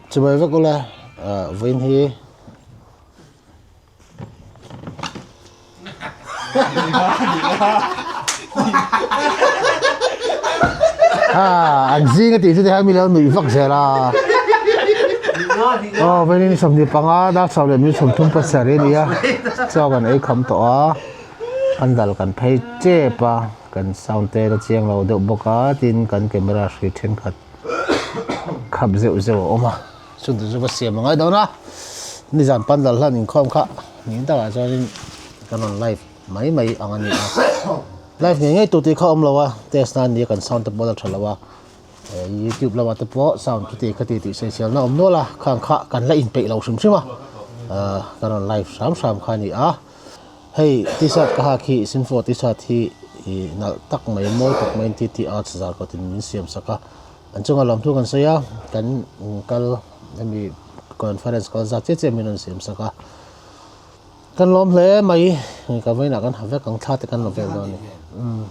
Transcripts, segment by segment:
Chibai vek ula vawiin hi An zing a tih chu tikhan mi lo nuih vak zel a. Aw vawiin 25 dar 10:37 a ni a, chaw kan ei kham tawh a, pandal kan phei tep a, kan sound te la chiang lo deuh bawk a, tin kan camera hrui thenkhat khap zeuh zeuh a awm a. Chungte chu ka siam a ngai dawn a, nizan pandal hlan inkhawm kha niin takah chuanin kan rawn live mai mai ang a ni a, live ngei ngei tur tih kha a awm lo a, test nan nia kan sound te pawh a la tha lo a, youtube lamah te pawh sound chuti khati tih sawiselna a awm nual a, khang kha kan la inpeih lo hrim hrim a, kan rawn live hram hram kha a ni a, hei t-shirt ka hak hi Sinfo t-shirt hi ih nalh tak mai mawi tak maiin TT Arts zarkawtin min siam sak a. An chunga lawmthu kan sawi a, kan kal hemi conference kal zat chiah chiah min rawn siam sak a, kan lawm hle mai, ka vawiinah kan ha vek ang thla te kan la vel dawn a ni. Umm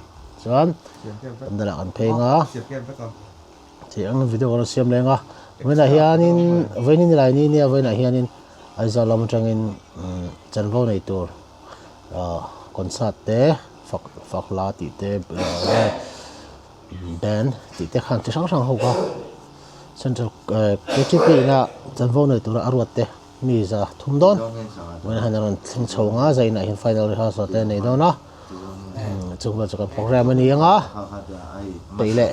chuan kan dalah kan phei ang a, thei ang video kan rawn siam leng a, vawiinah hianin vawiin ni lai ni nia vawiinah hianin Aizawl lam atangin chanvo nei tur concert te fak fak la tih te. Band tih te khan chi hrang hrang ho kha central KTP ina chanvo nei tura a ruat te mi za thum dawn vawiin hian a rawn thleng chho ang a zainah hian final rehearsal te a nei dawn a chung vel chu kan program a ni ang a peih leh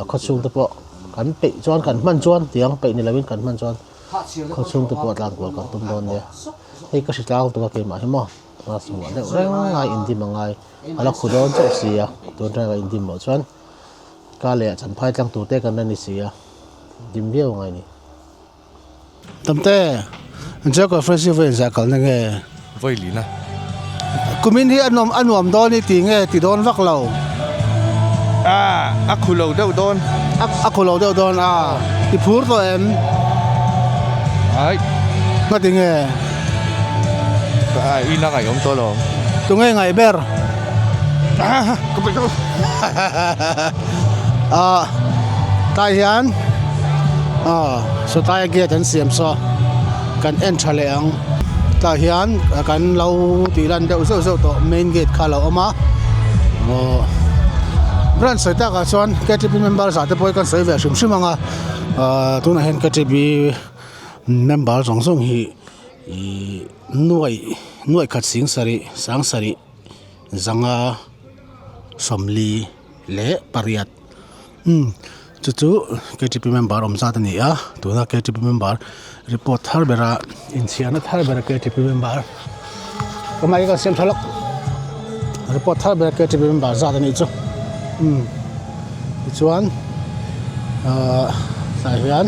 khawchhung te pawh kan peih chuan kan hman chuan tiang peih ni lovin kan hman chuan khawchhung te pawh tlan kual kan tum dawn nia hei ka hritlang tuk a keimah hi maw class hmuh deuh reng a indim a ngai. A la khu dawn chauh si a, tun atanga kan indim loh chuan ka leh champhai tlang tur te kan la ni si a, dim viau a ngai a ni. Tamte, Joe Conference hi vawiin zah kalna nge? Vawi lina. Kumin hi a nuam a nuam dawn i ti nge ti dawn vak lo? A, a khu lo deuh dawn. A, a khu lo deuh dawn a, i phur tawh em? Ai. Ngati nge? A in a ngaihawm tawh lo. Tunge ngaih ber? Ah tlai hian ah saw tlaia gate an siam saw kan en tha leh ang tlai hian kan lo tih lan deuh zeuh zeuh tawh main gate kha a lo awm a aw branch sawi takah chuan ktp member zah te pawh hi kan sawi ve hrim hrim ang a ah tunah hian ktp member zawng zawng hi Ihh nuaih nuaih khat sing sarih sang sarih zanga sawmli leh pariat umm chu chu ktp member awm zat a ni a tuna ktp member report thar bera inchhiarna thar bera ktp member awm ai ka siam tha lawk report thar bera ktp member zat a nih chu umm tichuan ahh tlai hian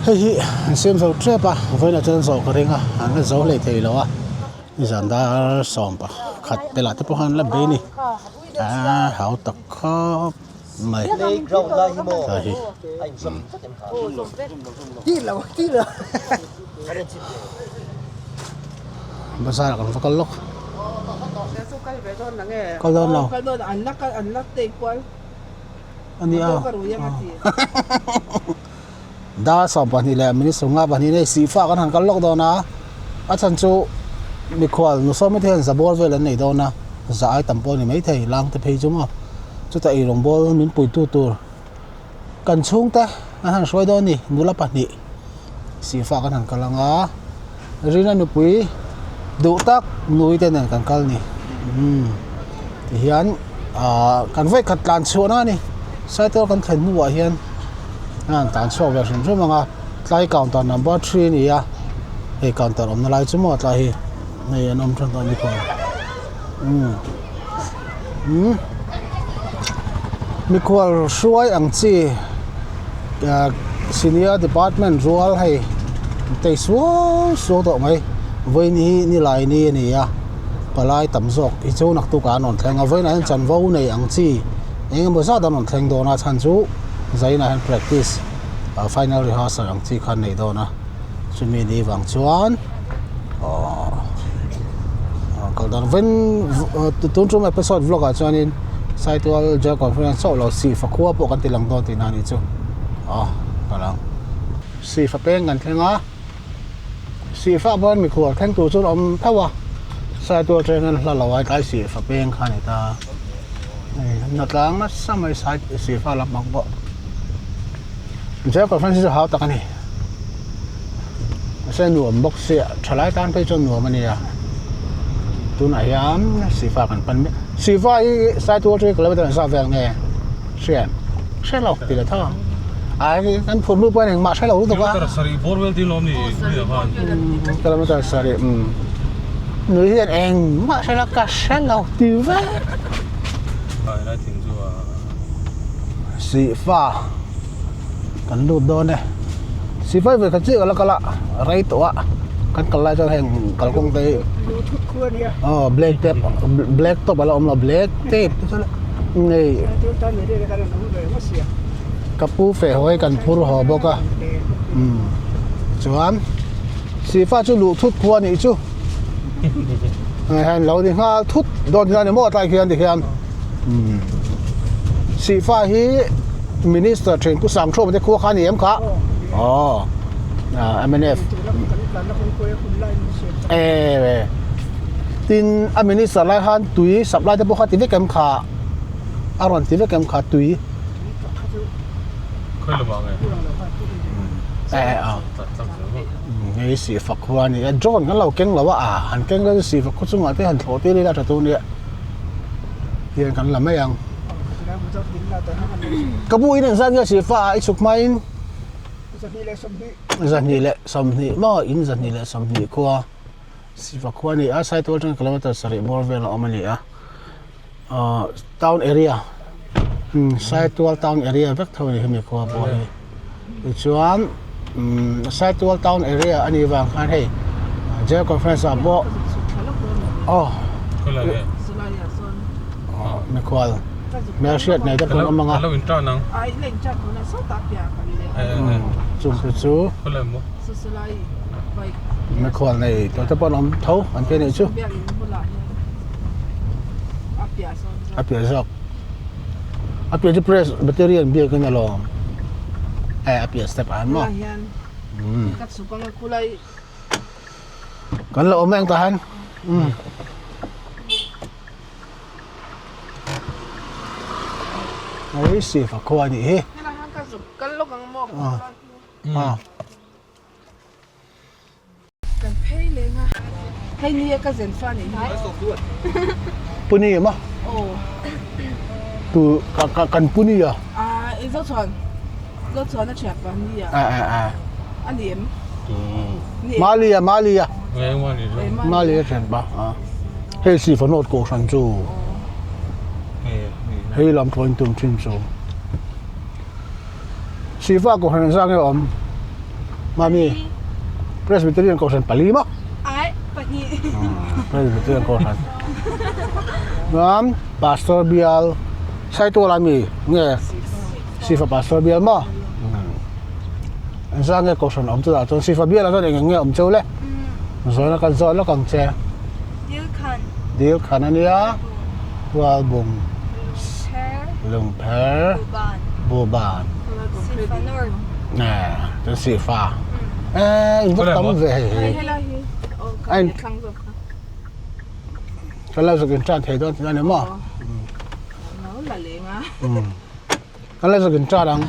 hei hi an siam zo tep a vawiinah chuan zawh ka ring a an la zo hlei thei lo a nizan dar sawm pakhat velah te pawh khan an la bei a ni aaa hau tak khawp mai tlai hi. Bazar ah kan va kal lawk. Kal dawn lo. A nia. Dar 22 leh minute 52 nei sihfa kan han kal lawk dawn a. A chhan chu mikhual nusawm te hian zabawr vel an nei dawn a. Za ai tam pawh a ni maithei lang te phei chu maw. Chutah eirawngbawl min puitu tur. Kan chhungte an han hruai dawn a ni nula pahnih sihfa kan han kal ang a Rina nupui duh tak nui te nen kan kal a ni umm tihian ahh kan vawi khat tlan chhuahna a ni cycle kan thlen hnuah hian a han tlan chhuak ve hrim hrim ang a tlai counter number three a ni a hei counter awmna lai chu maw tlai hi hei an awm tan tawh a ni khaw umm. Umm mikhual hruai ang chi ah senior department rual hei tei suau suau tawh mai vawiin hi nilai ni a ni a palai tam zawk hi chu naktuk ah an rawn thleng a vawiinah hian chanvo nei ang chi eng emaw zat an rawn thleng dawn a chhan chu zainah hian practice ah final rehearsal ang chi kha an nei dawn a chumi ni vang chuan. Aww kal dan ven tun tum episode vlog ah chuanin Saitual General Conference chauh lo Sihfa khua pawh kan ti lang dawn tihna a nih chu. Aw ka lang. Sihfa peng kan thleng a, Sihfa pawh hian mikhual thleng tur chu an awm tho a, Saitual thleng hian hla lo a tlai Sihfa peng kha a ni ta. Hei hnatlang nasa mai Sai Sihfa lam ang pawh. General Conference hi chu hau tak a ni. Mahse nuam bawk sia thalai tan phei chuan nuam a nia. Tunah hian Sihfa kan pan mek. Sihfa hi Saitual chu kilometer engzat vel nge hria em? Hre lo ti leh tho ang. Ai kan phur hnu pawh hian engmah hre lo lutuk a. Kilometer sarih bawr vel ding lawm ni hnuiah khan. Kilometer sarih umm. Nui hian engmah hre lo ka hre lo ti vek. Ai lai thing chu a. Sihfa. Kan lut dawn e. Sifai ve khat chiah ka la kal a, rei tawh a, kan kal lai chuan heng kalkawng te hi aw black tape black top a la awm lo black tape te chuan hei ka pu feh haw hi kan phur haw bawk a umm chuan sifai chu luh thut khua a nih chu hei hian lo ni nghal thut dawn hian a ni maw tlai khian tikhian umm sifai hi. Minister thin Pu Sangthawma te khua kha a ni em kha? Aw mnf e tin a minister lai khan tui supply te pawh kha ti vek em kha a rawn ti vek em kha tui e a hei sihfa khua a ni a drone kan lo keng lo a a han keng vel sihfa khaw chungah te han thlawh tir ila tha tur nia hian kan la mai ang. Ka bu in engzat nge sihfa ah i chhuk hmain 220 maw in 220 khua sihfa khua a ni a Saitual atangin kilometer sarih bawr vel a awm a ni a ahh town area umm Saitual town area vek tho a ni hemi khua pawh hi tichuan umm Saitual town area a nih vang khan hei General Conference ah pawh aw mikhual hmelhriat nei te pawh an awm ang a chung te chu mikhual nei tawh te pawh an awm tho an ti a nih chu a piah zawk. A piah chu Presbyterian biakin alawm eh a piah step ah hian maw umm kan la awm eng tah hian umm hei sihfa khua a nih hi ah. Kan phei leng a. Hei nia ka zen fa nih hi. Puni emaw? Aw. Tu ka ka kan puni a. Ah i zo chuan zo chuan a thian pa nia. A a a. A ni em? Mali a Mali a. Nge Mali chu. Mali a thian pa. Hei si fa note ko hran chu. Hei lam tawin tum thin chu. Siva kohhran zang nge awm? Mami, Presbyterian kohhran pali maw? Ai, pahnih. Presbyterian kohhran. Chuan Pastor bial Saitual ami nge Sifa Pastor bial maw? Engzah nge kohhran awm chutah chuan Sifa bial ah chuan eng eng nge awm cheu le? Zawhna kan zawh lawk ang che. Dilkhan. Dilkhan a nia. Tualbung. Lungpher. Buban. Buban. Eh, chuan Sihfa. Eh, in va tam ve hei hi. Ai. Kan lo zuk in tan thei dawn tih a ni maw? Kan lo zuk in tan ang.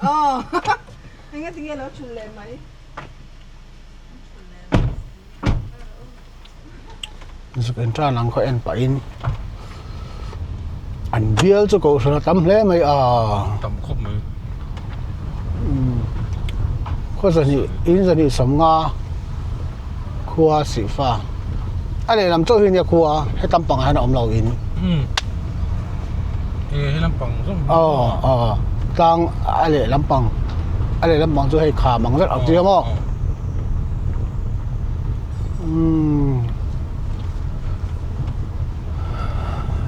Aw. Engatinge lo thul leh mai. Zuk en tan ang khaw en pahin an bial chu kohhran a tam hle mai a. Tam khawp mai. Khaw zahnih in zahnih sawmnga khua sihfa a lehlam chauh hi nia khua hetam pangah hian a awm lo in. E he lampang zawng aw aw tlang a lehlam pang a lehlam pang chu hei kham ang vek ang chi maw umm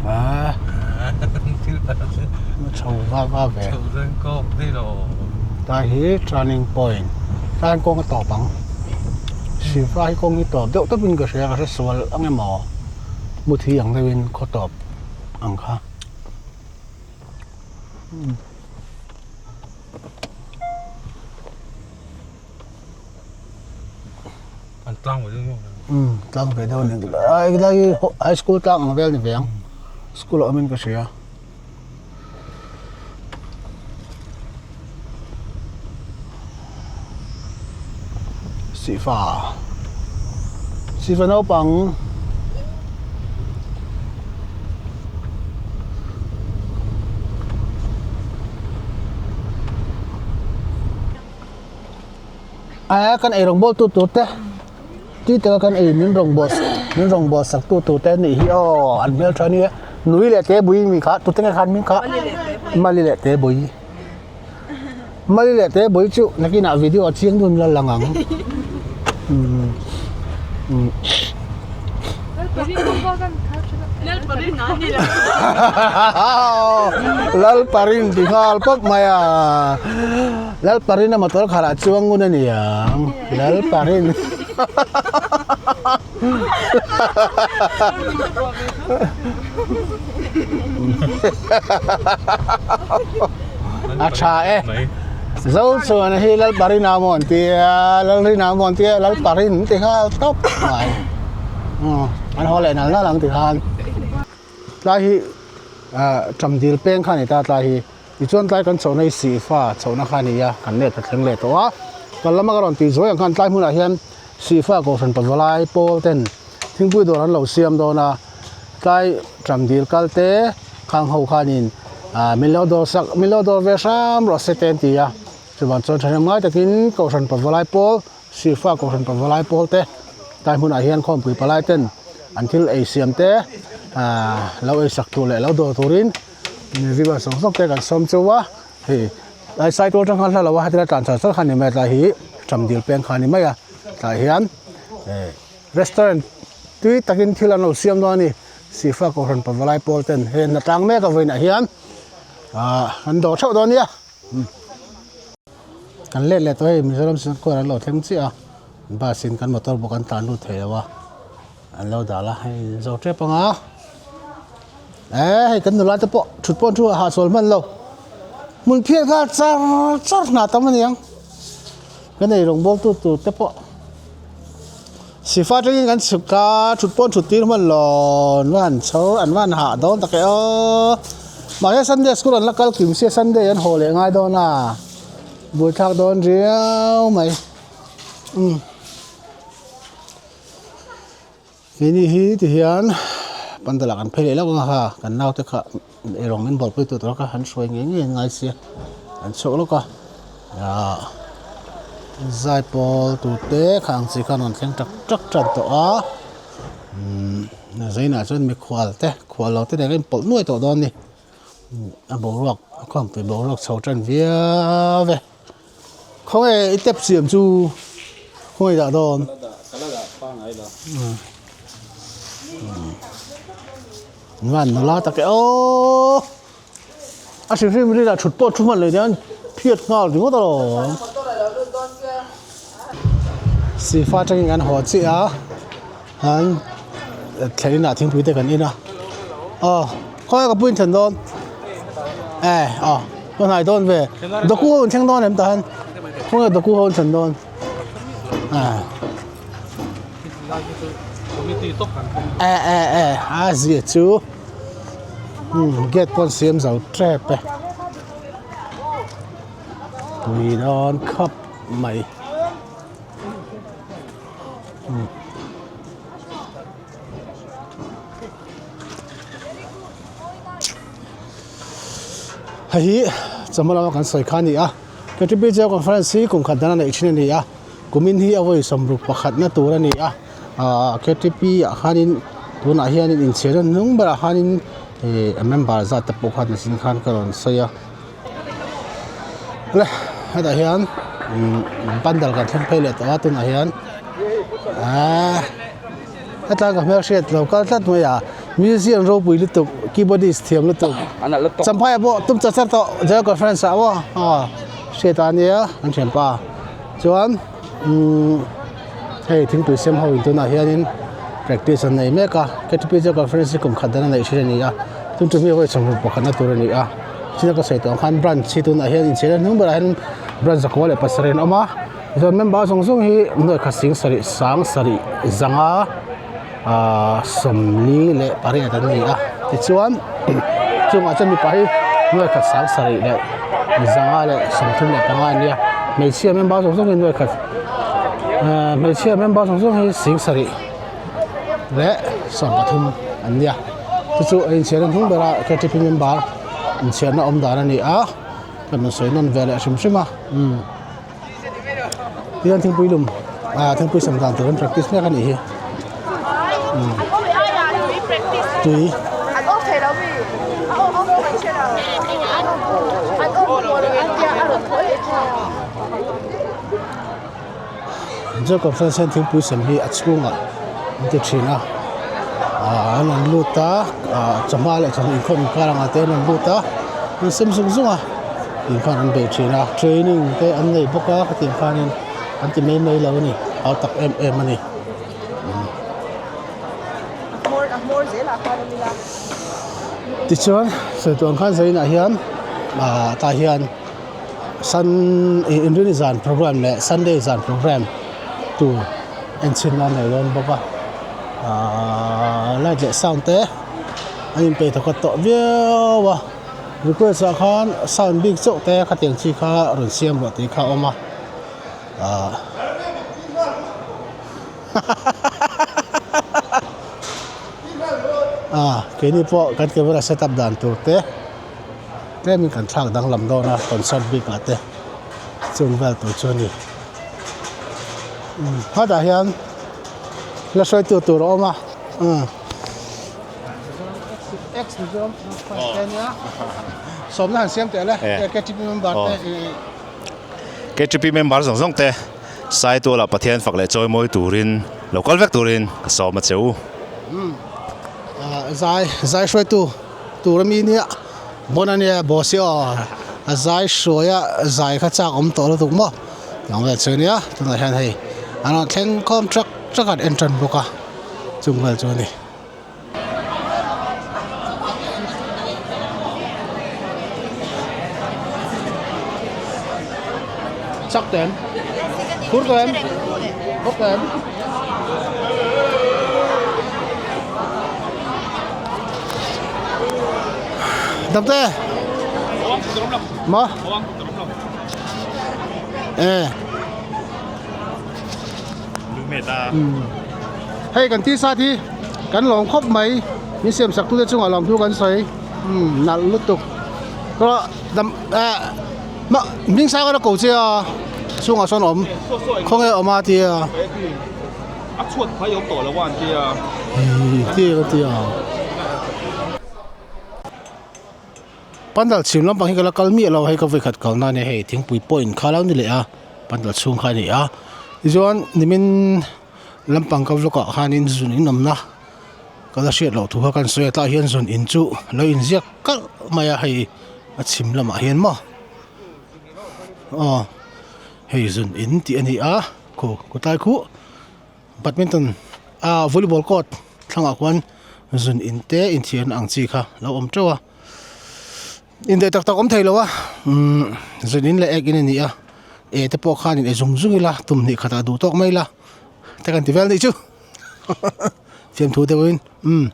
a chho va va ve ta hi turning point tlai kawng a tawp ang sihfa hi kawng hi tawp deuh tawpin ka hria ka hre sual ang emaw. Hmu thi ang deuhin khaw tawp ang kha. An tlang ve deuh maw? Umm tlang ve deuh a ni. Helai hi high school tlang ang vel ni ve ang. School a awm in ka hria. Sihfa Sihfa naupang A kan ei rawng bawl tu tur te tui taka kan ei min rawn bawl min rawn bawl sak tu tur te anih hi aw an hmeltha ania nui leh te bui mi kha tute nge khan hming kha mali leh te bui mali leh te bui chu nakinah video a chiang dun la lang ang umm umm. Lalparin ti nghal pawp mai a. Lalparin a motor kharah chuang ngun a ni ang. Lalparin. A tha e. Zo chuan hi Lalparin a maw an tia, Lalrin a maw an tia, Lalparin an ti nghal tawp mai. An haw leh nal nal ang ti khan. Tlai hi Ṭamdil peng kha a ni ta tlai hi. Tichuan tlai kan chhohna hi Sihfa chhohna kha a ni a, kan let a thleng leh tawh a. Kal lama ka rawn tih zuai ang khan tlai hmunah hian Sihfa Kohhran Pavalai pawl ten thingpui dawr an lo siam dawn a, tlai Ṭamdil kal te khang ho khanin min lo dawr sak min lo dawr ve hram rawh se te an ti a. Chuvang chuan thahnem ngai takin Kohhran Pavalai pawl Sihfa Kohhran Pavalai pawl te tlai hmunah hian khawmpui palai ten an thil ei siam te lo ei sak tur leh lo dawr turin River sawk sawk te kan sawm cheu a, hei tlai sai tur atang khan hla lo a hetilai tlan char char kha a ni mai a tlai hi Ṭamdil peng kha a ni mai a tlai hian eh restaurant tui takin thil an lo siam dawn a ni Sihfa Kohhran Pavalai pawl ten hei an hna tlang mek a vawiinah hian ah an dawr theuh dawn a nia. Kan let leh tawh hei Mizoram sawrkar an lo thleng chiah a bus in kan motor bawk an tlan lut thei lo a an lo dah la hei in zo tep ang a eh hei kan nula te pawh thut pawh an thu hahchhual hman lo hmun phiat nghal char char hna tam a ni ang kan ei rawng bawl tu tur te pawh sihfa atangin kan chhuk a thut pawh an thut tir hman lo an va han chho an va han hah dawn tak e aw mahse sunday school an la kal kim sia sunday an haw leh ngai dawn a buaithlak dawn riau mai umm. Keini hi ti hian pandal ah kan phei leh hlauh ang a ha kan naute kha eirawng min bawlpui tur tur kha han hruai ngei ngei an ngai sia an chhuak lawk a ahh zaipawl tur te kha ang chi kha an rawn thleng tak tak tan tawh a umm zainah chuan mikhual te khual lo te nen a inpawlh nuai tawh dawn a ni a boruak a khawmpui boruak chho tan viau e. Khawnge i tep siam chu khawnge dah dawn? Van nula tak e aw a hrim hrim rin ah thut pawh thu hman leh hian phiat nghal ringawt alawm. Sihfa atangin kan haw chiah a an thlen inah thingpui te kan in a aw khawnge ka pu in thlen dawn eh aw. Ka hnai dawn ve. Doku ho in thleng dawn em tahan? Khawnge doku ho in thlen dawn? Ah. Eh eh eh a zia chu. Hmm gate pawn siam zo tep e. Tui dawn khawp mai. Hmm. Hei hi chawhma lama kan sawi kha a ni a K T P J conference hi kum khat dan a neih thin a ni a kumin hi a vawi sawmruk pakhatna tur a ni a ahh K T P ah khanin tunah hianin inchhir a hnung berah khanin ihh a member zat te pawh khan machine khan ka rawn sawi a le hetah hian umm pandal kan thleng phei leh tawh a tunah hian ahh. Hetlai ka hmelhriat lo kal tlat mai a, museum ropui lutuk keyboardist thiam lutuk Champhai ah pawh tum char char tawh General Conference ah maw aw hriat a nia kan thianpa chuan umm hei thingpui sem ho in tunah hianin practice an nei mek a K T P General Conference hi kum khat dan a neih thin a ni a tum tum hi vawi sawmhnih pakhatna tur a ni a. China ka sawi tawh ang khan branch hi tunah hian inchhir a hnung berah hian branch zakua leh pasarih an awm a tichuan member zawng zawng hi nuai khat sing sarih sang sarih zanga ahh sawmli leh pariat an ni a tichuan chungah chuan mipa hi nuai khat sang sarih leh zanga leh sawmthum leh panga an ni a hmeichhia member zawng zawng hi nuai khat ahh hmeichhia member zawng zawng hi sing sarih. leh 13 an nia chu chu a inchhiarna hnung berah ktp member inchhiarna awm dan a ni a ka rawn sawi nawn ve leh hrim hrim a umm tihian thingpui lum ah thingpui sem dan tur an practice mek a nih hi umm tui. Mizo conference hian thingpui sem hi a chhungah an ti thin a aah an rawn lut a aah chawhma leh chawhnu inkhawm inkar ang ah te an rawn lut a an sem zung zung a inkhawm an bei thin a training te an nei bawk a khatiang khanin an ti mai mai lo a ni hau tak em em a ni. Tichuan sawi tur ang khan zainah hian aah tah hian. Sun ih inrinni zan program leh sunday zan program tur en chhin a nei dawn bawk a ahhh light leh sound te an inpeih thawkhat tawh viau a request ah khan sound bik chauh te khatiang chi kha rawn siam rawh tih kha a awm a ahh ah keini pawh kan camera set up dan tur te. Tlemin kan thlak danglam dawn a concert bik ah te chung vel tur chu a ni umm hetah hian la hruaitu tur a awm a umm sawmna han siam teh le ktp member te ktp member zawng zawng te Saituala Pathian fak leh chawimawi turin lo kal vek turin ka sawm a che u. Umm zai zai hruaitu. Tur ami nia bon ania boss hi aw a zai hruai a zai kha chak awm tawh lutuk maw tiang vel chu ania tunah hian hei an rawn thleng khawm trak trak a an en tan bawk a chung vel chu a ni. Chak tawh em? Phur tawh em? Phur tawh em? Damte Ma Eh Hei kan ti sat hi kan lawm khawp mai min siam sak tute chungah lawm thu kan sawi umm nalh lutuk ka dam eh ma hming sang a ko che a chungah sawn awm khawnge awm a tia. A chhuat phai awm tawh lo a an tia. Hi ti ka tia. Pandal chhim lampang hi ka la kal miah lo hei ka vawikhat kalna a nia hei thingpui pawh in kha lo ni leh a pandal chhung kha a ni a tichuan nimin lampang ka vlog ah khanin zun in awmna ka la hriat loh thu kha kan sawi a tlaiah hian zun in chu lo inziak kalh mai a hei a chhim lamah hian maw aw hei zun in tih a ni a. Khu kawtlai khu badminton ah volleyball court thlangah khuan zun in te inthiarna ang chi kha lo awm teuh a indaih tak tak awm thei lo a umm zun in leh ek in a ni a e te pawh khan in e zung zung ila tum hnih khatah duh tawk mai ila te kan ti vel anih chu fiamthu deuhin umm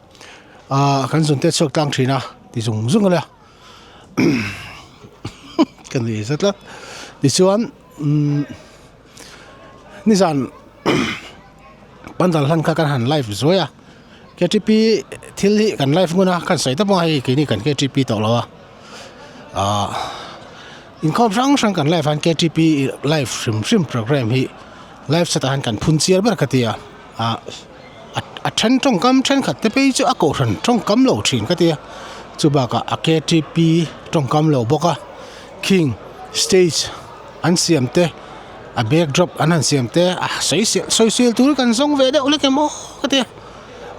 ah kan zun te chhuak tlang thin a ti zung zung ila ka nuih zet tlat tichuan umm. Nizan pandal hlan kha kan han live zuai a ktp thil hi kan live ngun a kan sawi tawp ang a hei keini kan ktp tawh lo a ahh inkhawm hrang hrang kan live hian ktp live hrim hrim programme hi live set ah hian kan phun chiar ber ka ti a ah a then tawngkam thenkhat te phei chu a kohhran tawngkam lo thin ka ti a chubakah a ktp tawngkam lo bawk a khing stage. An siam te a backdrop an han siam te a sawi sel sawi sel tur kan zawng ve deuh lek em aw ka ti a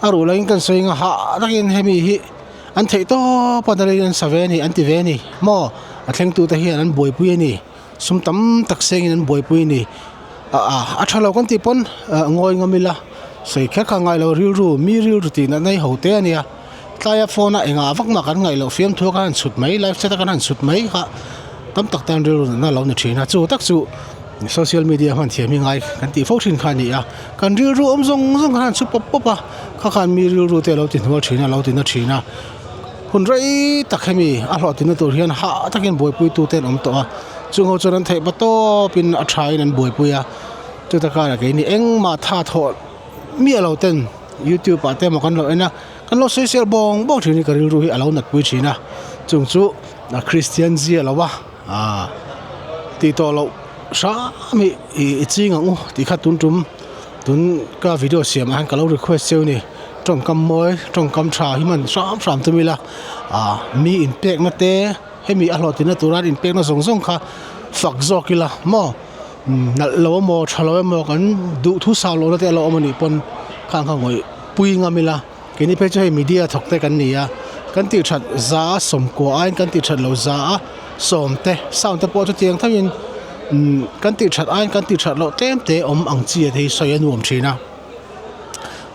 a ruh lahin kan sawi ang a hah takin hemi hi an theih tawp a nalhin an sa ve a ni an ti ve a ni maw a thleng tu te hian an buaipui a ni sum tam tak sengin an buaipui a ni a tha lo kan tih pawn ngawi ngam ila sawi kher kha a ngai lo rilru mi rilru tih natna hi ho te a nia. Tlaia phone a engah vak mah kan ngaih loh fiamthu a kan han chhut mai live chat a kan han chhut mai kha tam tak tan rilru natna a lo ni thin a chu tak chu social media hman thiam hi ngai kan tih fo thin kha a ni a kan rilru awm zawng zawng kan han chhut pawp pawp a kha khan mi rilru te a lo ti hnual thin a a lo ti na thin a hun rei tak hemi a hlawhtlinna tur hian hah takin buaipui tu te an awm tawh a chung ho chuan an theih pa tawpin a tha in an buaipui a chuta karah keini engmah tha thawh miah lo ten youtube ah te emaw kan lo en a kan lo sawi sel bawng bawng thin hi ka rilru hi a lo nat pui thin a chung chu a christian zia lo a ah tih tawh loh hram hi ih i ching ang u tih kha tun tum tun ka video siam ah hian ka lo request cheu a ni tawngkam mawi tawngkam tha hi hman hram hram tum ila ah mi inpekna te hemi a hlawhtlinna tura an inpekna zawng zawng kha fak zawk ila maw. Nalh lo emaw tha lo emaw kan duh thu sau lohna te a lo awm anih pawn khang kha ngawih pui ngam ila keini phei chu hei media thawk te kan ni a kan tih that za a sawmkua aiin kan tih that lo za a sawm te sound te pawh chu tiang thangin umm kan tih that aiin kan tih that loh tlem te awm ang chi te hi sawi a nuam thin a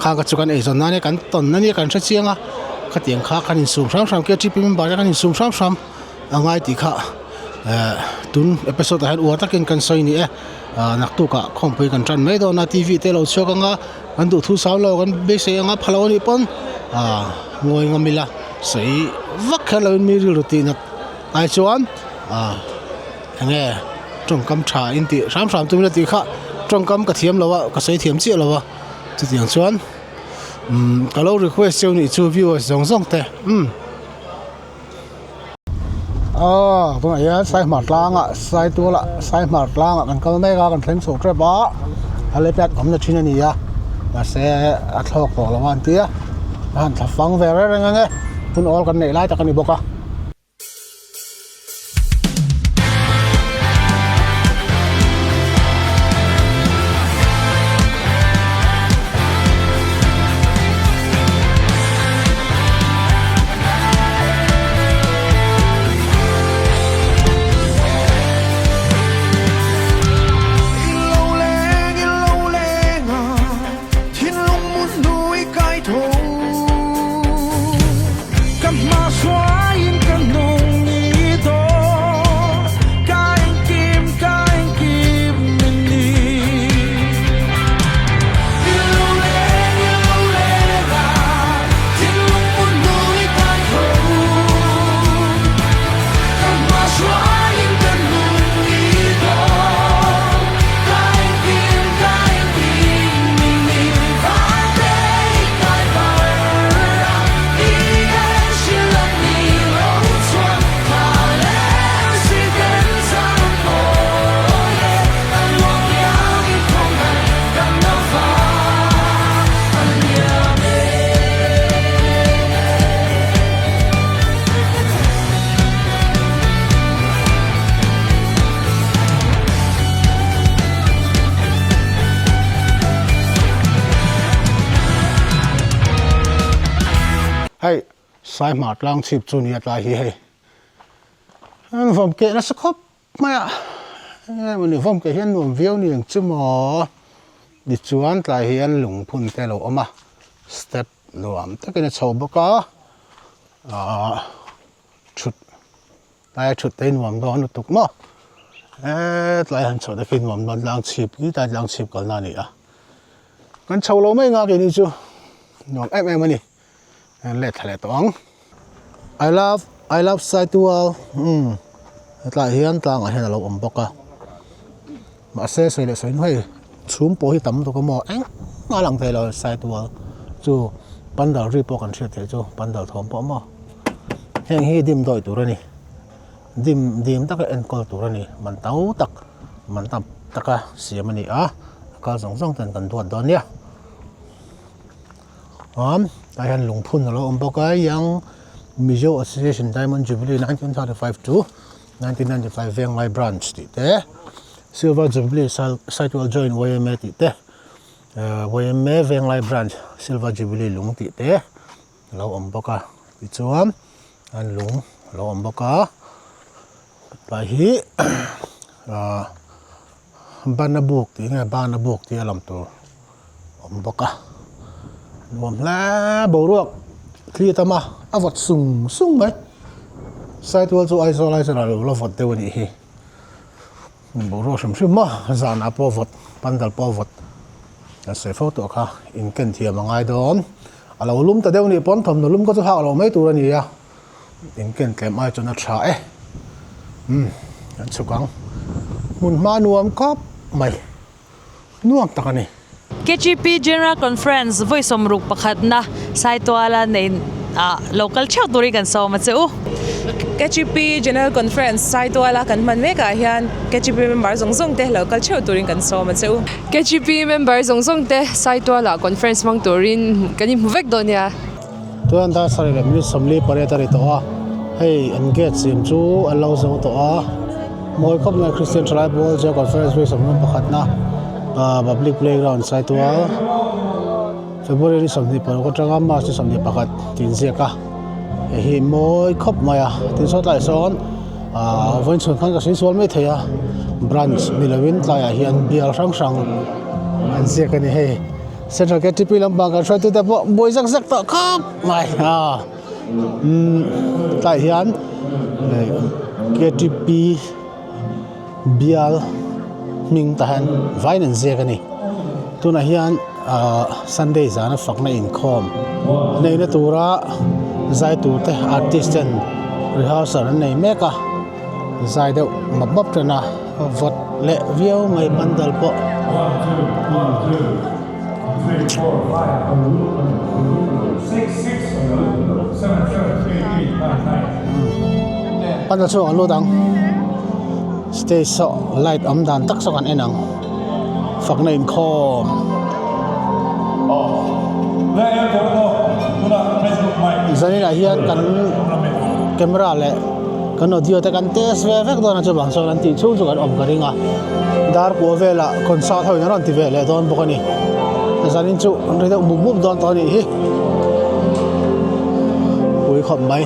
khang kha chu kan eizawn nan nia kan tawn ania kan hre chiang a khatiang kha kan insum hram hram ktp member te kan insum hram hram. A ngai tih kha eh tun episode ah hian uar takin kan sawi ni e ah naktukah khawmpui kan tan mai dawn a t v te a lo chhuak anga kan duh thu sau lo kan beisei anga pha lo anih pawn ah ngawi ngam ila sawi vak kher loin mi rilru tih nat ai chuan ah enge tawngkam tha in tih hram hram tum ila tih kha tawngkam ka thiam lo a ka sawi thiam chiah lo a chutiang chuan umm ka lo request cheu nih chu viewers zawng zawng te umm. Aw tunah hian Saihmar tlangah Saitualah Saihmar tlangah kan kal mek a kan thleng chho tep a a lei pad awmna thin a ni a mahse a thlawk tawh lo a an ti a a han thla fang ve reng reng ang e hun awl kan neih lai tak a ni bawk a. Hei Saihmar tlang chhip chu nia tlai hi hei an vawm keh nasa khawp mai a enge mawni vawm keh hian nuam viau ni ang chu maw tichuan tlai hian lungphun te a lo awm a step nuam takin a chho bawk a ahh thut tlai a thut te hi nuam dawn lutuk maw eee tlai han chhoh te khi nuam dawn tlang chhip khi tlai tlang chhip kalna a ni a kan chho lo mai nga keini chu nuam em em a ni. An let thla leh tawh ang. I love I love Saitual umm hetlaiah hian tlangah hian a lo awm bawk a mahse sawi leh sawi hnuai chhum pawh hi tam tuk a maw engmah a lang thei lo Saitual chu pandal ri pawh kan hriat theih chu pandal thawm pawh maw heng hi dim dawi tur a ni dim dim taka enkawl tur a ni man to tak man tam taka siam a ni a a kal zawng zawng ten kan duat dawn nia. Chuan tah hian lungphun a lo awm bawk a Young Mizo Association Diamond Jubilee 1935 to 1995 Venglai Branch tih te Silver Jubilee Saitual Joint yma tih te yma Venglai Branch Silver Jubilee lung tih te a lo awm bawk a tichuan an lung a lo awm bawk a tlai hi ahh bana buk tih nge bana buk tih a lang tur. Awm bawk a nuam hle boruak Thli a tam a, a vawt sung sung mai. Saitual chu Aizawl ai chuan a lo la vawt deuh a nih hi. Boruak hrim hrim maw, zanah pawh vawt, pandal pawh vawt kan sawi fo tawh kha, in ken thiam a ngai dawn. A lo lum ta deuh nih pawn thawmhnaw lum kha chu hak lo mai tur a ni a, in ken tlem ai chuan a tha e. Umm, kan chhuk ang. Hmun hma nuam khawp mai. Nuam tak a ni. KGP General Conference vawi sawmruk pakhatna Saituala nei ah lo kal theuh turin kan sawm a che u. KGP General Conference Saituala kan hman mek ah hian KGP member zawng zawng te lo kal theuh turin kan sawm a che u. KGP member zawng zawng te Saituala conference hmang turin kan inhmu vek dawn nia. Chuan dar sarih leh minute 48 a ri tawh a, hei an gate siam chu an lo zo tawh a, mawi khawp mai Christian Thalai Pawl Jail Conference Week sawmhnih pakhatna Public Playground Saitual February ni 26 atanga March ni 21 tih inziak a, hei hi mawi khawp mai a, tin saw tlaiah sawn ahh vawiin chhun khan ka sawi sual mai thei a, branch ni lovin tlaiah hian bial hrang hrang an ziak a ni hei. Central KTP lampang kan hruaitute pawh buai zak zak tawh khawp mai a umm tlaiah hian KTP bial hming tah hian vaiin an ziak a ni tunah hian ahh Sunday zana fakna inkhawm neihna tura zai tur te artist ten rehearsal an nei mek a zai deuh map map tan a. Vawt leh viau mai pandal pawh. Pandal chhuak an lut ang. Stage saw light awm dan tak saw kan en ang. Fakna inkhawm. Zaninah hian kan camera leh kan audio te kan test ve vek dawn a chuvang chuan an tih chhung chu kan awm ka ring a dar kua velah concert ho in an rawn ti ve leh dawn bawk a ni zanin chu an ri deuh mup mup dawn tawh a nih hi pui khawp mai.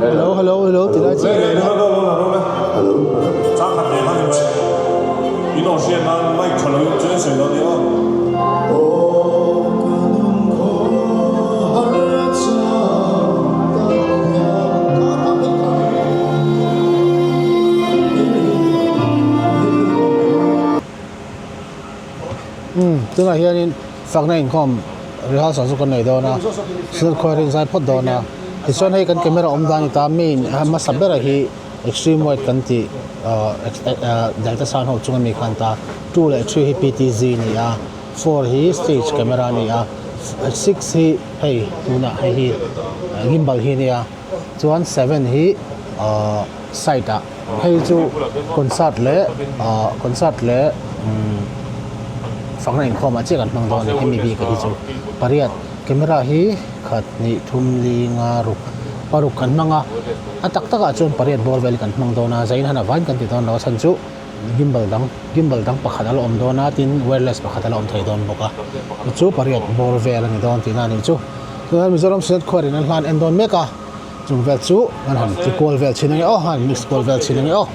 Hello hello hello ti lai chiah leh Umm tunah hianin fakna inkhawm rehearsal chu kan nei dawn a thil khawi rin zai phawt dawn a tichuan hei kan camera awm dan a ni ta main hmasa bera hi extreme white kan tih ahh delta sound ho chunga mi khan ta two leh three hi P T Z a ni a four hi stage camera a ni a six hi hei tunah hei hi gimbal hi a ni a chuan seven hi ahh side ah. Hei chu concert leh ahh concert leh umm fakna inkhawmah chiah kan hmang dawn a ni hemi bik hi chu pariat camera hi khat hnih thum li nga ruk paruk kan hmang a a tak takah chuan pariat bawr vel hi kan hmang dawn a zain han avain kan ti dawn lo a chhan chu gimbal dang gimbal dang pakhat a la awm dawn a tin wireless pakhat a la awm thei dawn bawk a chu chu pariat bawr vel a ni dawn tihna a nih chu chuan Mizoram Synod khuarin an hlan en dawn mek a. Chung vel chu an han ti kual vel thin ange aw, han mix kual vel thin ange aw.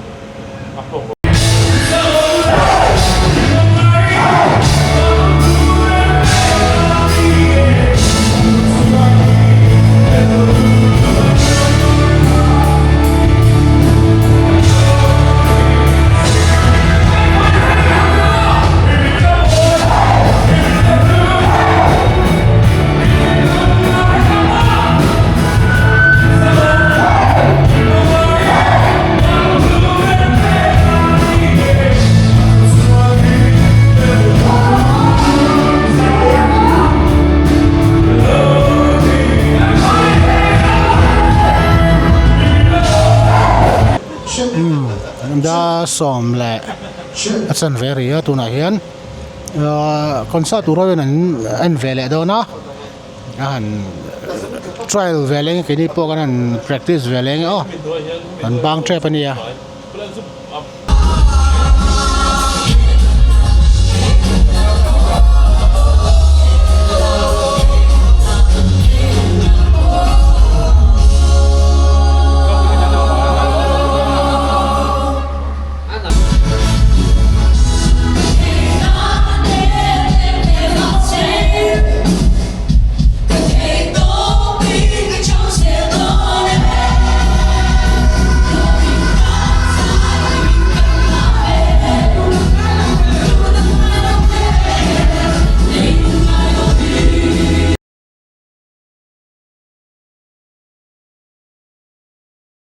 Dar sawm leh a chanve a ri a tunah hian ahh concert tur ho hian an en ve leh dawn a. A han trial ve leh nge keini pawh kan han practice ve leh nge aw an bang tep a nia.